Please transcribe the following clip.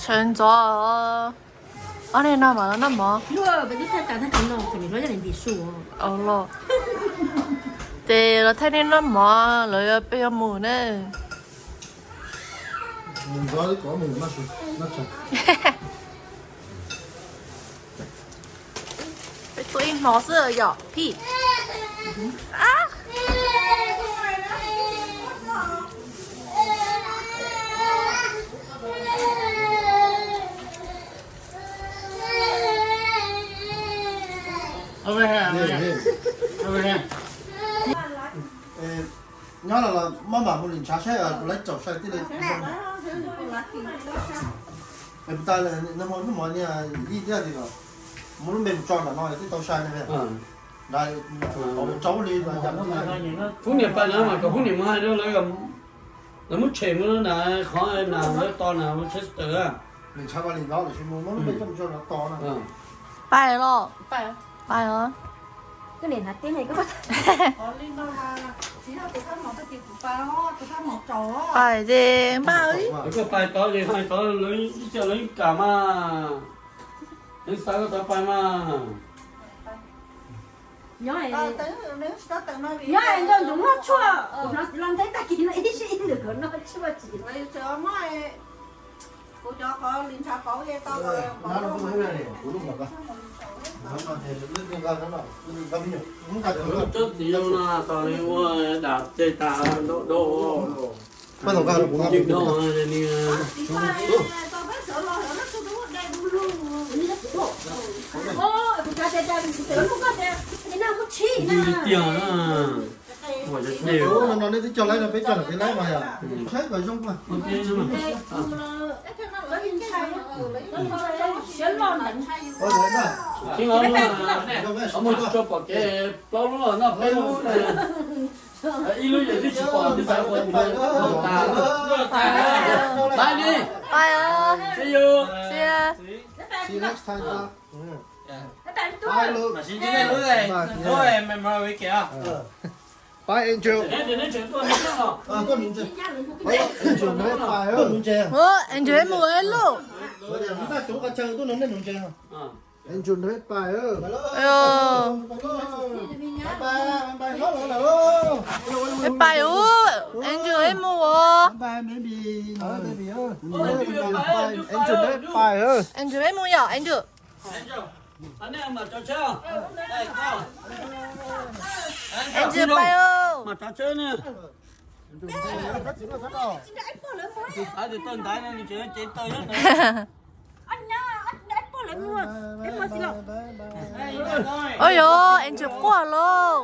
Sawv ntxov, ob niag no mas los noj mov. Los, ces los thaij nej noj mov, lawv yuav peb yuav mus na. Peb tuaj ib hmo xwb yom phij. Nyob no los maj mam mus lwm ntshav saib kuv lawv tsaum sai tij li. Puas tas lawm, nag hmo hnub hmo niag yij thiab tias muab lub npe mus tso nram no tij tau sai ne. Nrad tau li. Hub niam pais na mas kom hub niam mus hais rau lawv, lawv muab tshem mus na, qhov na lawv tos na Manchester. Nws ntshav li no lawm tsis mus muab lub npe coj mus tso nrad tos na. Pais los, pais os. Pais ces npaj. Koj pais tod ces hais tod lawv ib txhia lawv yeej kam mas. Lawv xav koj tod pais mas. Nyob nco ntsoov noj tshuaj, kuv hnov txiv los nteb tag kis no ib sij ib ntus kom noj tshuaj tsis. Kuv cov qhov li ntshav qauv tau. Tsob txiv zoo no tos li ua dam ceg tas dau dau. Tiag na. No nej twb cog lawm no peb cog lawm peb laib mas yom. Saib kom zoo mas. Mus tso pom kev plaub lub los noj peb lub. Ib lub yog twb tsis pom twb xav ua tas. Bye ni. Bye. See you. See ya. See you next time. Bye Angel. Angel neb pais. Angel mus ib lub. Angel neb pais. Neb pais ub, Angel neb mus os. Angel neb pais. Angel neb mus yom Angel. Angel pais os. Ua yog Angel quaj lauj.